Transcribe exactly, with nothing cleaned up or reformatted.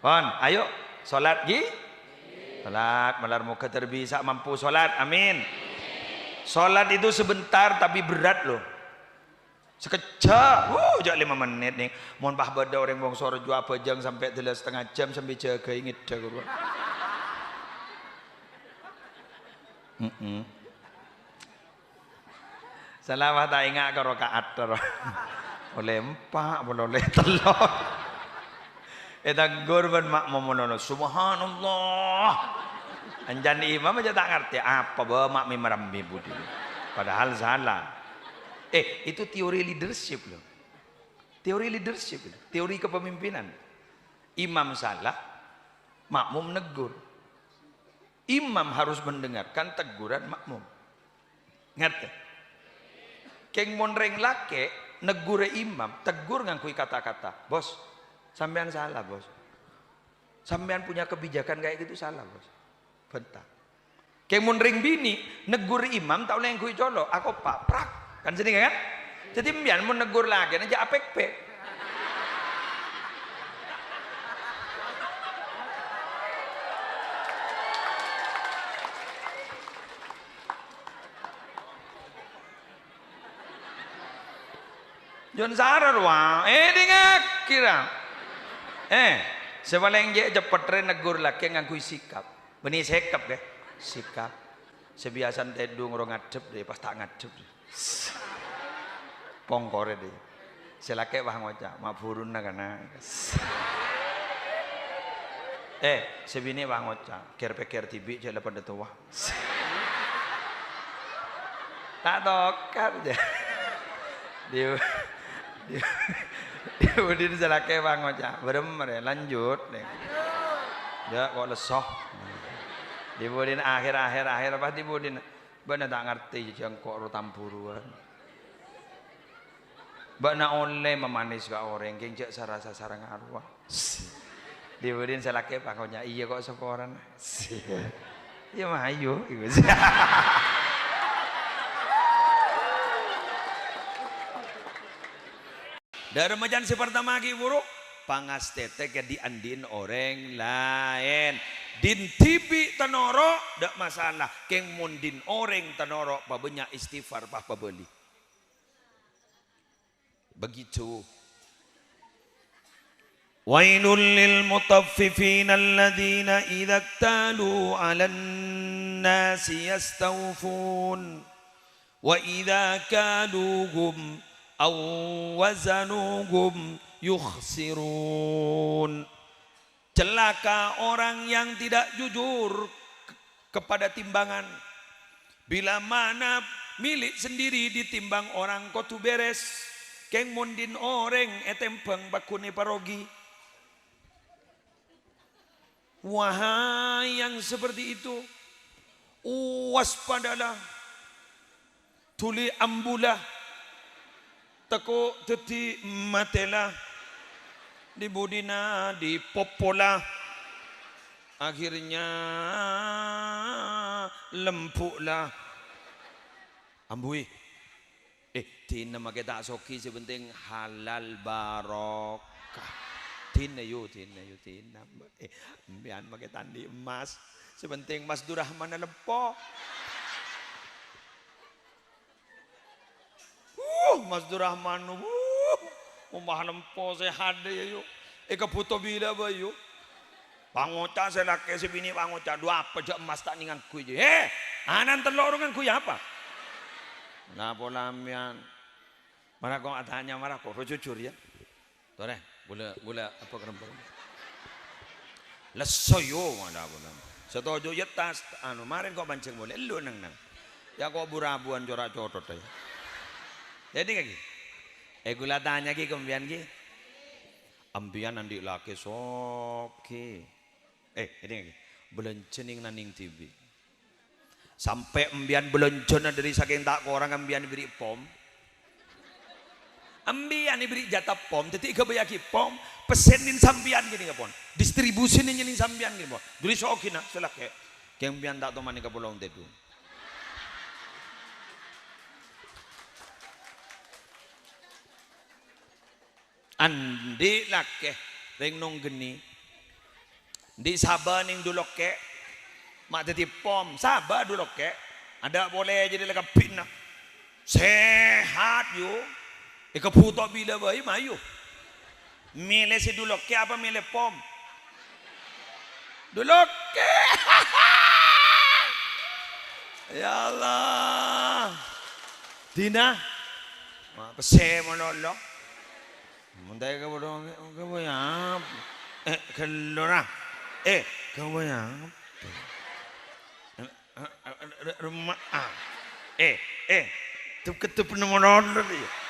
Pon, ayo, sholat, ghi? Sholat, malar moghâ ter bisa mampu sholat, amin. Sholat itu sebentar tapi berat, loh. Sakejjhâ', wuh, jhâ' lèma mennit, nèng. Mon pas bâdâ orèng bângsa Raja abhâjâng sampè' dâlâ setengah jam sambi jâgâi ngèdhâ, ghuru. Mm-mm. Sala pas ta' enga' ka raka'at, terro. Ollè empa', polè ollè tello'. Ètèghur bân makmum ngono, "Subhanallah." Ancan imam jhâ' ta' ngartè apa, bâ, makmum maremmè budi. Padahal salah. Eh, itu teori leadership, loh. Teori leadership itu, teori kepemimpinan. Imam salah, makmum neggur. Imam harus mendengarkan teguran makmum. Ngartè? Kèng mon rèng lakè' neggurè imam, teggur ngangghuy kata-kata, "Bos, sampèyan salah, Bos. Sampèyan punya kebijakan kayak gitu salah, Bos." Bhânta. Kèng mon rèng binè' neggur imam ta' ollè ngangghuy colo', akopa', prak. Kan sennengnga, kan? Dhâddhi empèyan mon neggur lakèna jhâ' apèk-pèk. Jon sara rowa, eh, dingngaghi, ra. Eh, sè palèng jhâ' ceppet rè neggur lakè ngangghuy sikap. Bânnè sèkap, ghi? Sikap. Sè biyasana tèdung ro ngadhep, dhi, pas ta' ngadhep, dhi. Pongkorè, dhi. Sè lakè' pas ngoca', "Ma' buruna, kana'." Eh, sè binè' pas ngoca', "Kèr-pèkkèr dhibi', jhâ' la padâ towa." Ta' tokar, jâ. Dhi-, dhi-, dhi budina sè lakè' pas ngoca', "Bârâmma rè, lanjut, nè." Jâ', ko' lesso. Dhi budina akhèr, akhèr, akhèr, pas dhi budina, "Bâ'na ta' ngartè, jâ, jhâ' engko' ro tamburuwân." Bâ'na ollè mamanès ka orèng, kèng jhâ' sa-rasa sareng arowa. Dhi budina sè lakè' pas ngoca', "Iyâ ko' saporana." Iyâ mayu, iku. Dâ' remmajân sè partama ghi' buru, pangastètè ka dhi'-andhi'en orèng laèn. Dhin dhibi' ta' noro', ta' masalah. Kèng mon dhin orèng ta' noro', pabânnya' istighfar, pas pabâli. Begitu. Wailul lil mutaffifin alladzina idza iktalu 'alan nasi yastawfun wa idza kaluhum aw wazanuhum yukhsirun. Celaka orang yang tidak jujur ke-, kepada timbangan. Bila mana milik sendiri ditimbang orang kodhu bèrès, kèng mon dhin orèng ètèmbhâng pagghun èparogi. Wahai yang seperti itu, waspadalah. Dhuli ambulah, tako' dhâddhi matèla, dhi budina dhi popola, akhirnya lembuklah. Ambuwi. Eh, dina makè ta' soghi, sè penting halal barokah. Dina, yu, dina, yu, dina. Eh, empèyan makè ta' andi' emmas. Sè penting Mas Durrahman lempo. Uh, Mas Durrahman, uh, omah lempo sè hadè, yu. Èkabhuto bilâ bhâi, yu. Pangoca' sè lakè sè binè' pangoca', "Dhu apa jhâ' emmas ta' nèngangghuy, jâ?" "He, anan tello' ro ngangghuy apa?" Nah, pola empèyan. Mara ko' atanya, mara ko', ro jujur, ya. Torè, bulâ, bulâ apa kerempeng? Lesso, yo, mara bulâ. Satoju, ya, tas, anu, marèn ko' pancèng molè, ellu neng-neng. Ya, ko' bu-rabuwân cora' cothot, ya. Jadi, kaki. Eh, ghulâ tanya, ki, ka empèyan, ki. Empèyan andi' lakè soghi. Eh, ini lagi. Bâlânjhâ nèng-nèng dhibi'. Sampè' empèyan bâlânjhâna dhâri sakèng ta' korang empèyan èbèrri' pom. Empèyan èbèrri' jatah pom, dhâddhi èghâbâyyaghi pom, pèssèna nèng sampèyan kènè' pon. Distribusina nèng sampèyan kènè' pon. Dhuli soghina, sè lakè'. Kèng empèyan ta' tomanè ka polong tèdung. Andi' lakè rèng nongghenni. Andi' sabâ nèng Dulokke', ma' dhâddhi pom. Sabâ Dulokke'. Adâ' polè jârèya la kabbhina. Sehat, yu. Èkabhuto bilâ bhâi, mayu. Mèlè sè Dulokke' apa mèlè pom? Dulokke'. Ya Allah. Dina. Ma' pèssè malolo. Mon ta' èkabhuto, èkabhuto apa? Eh, ghellora. Eh, èkabhuto apa? Eh, eh, eh, roma, ah. Eh, eh, tup-ketup nèng malolo, ya.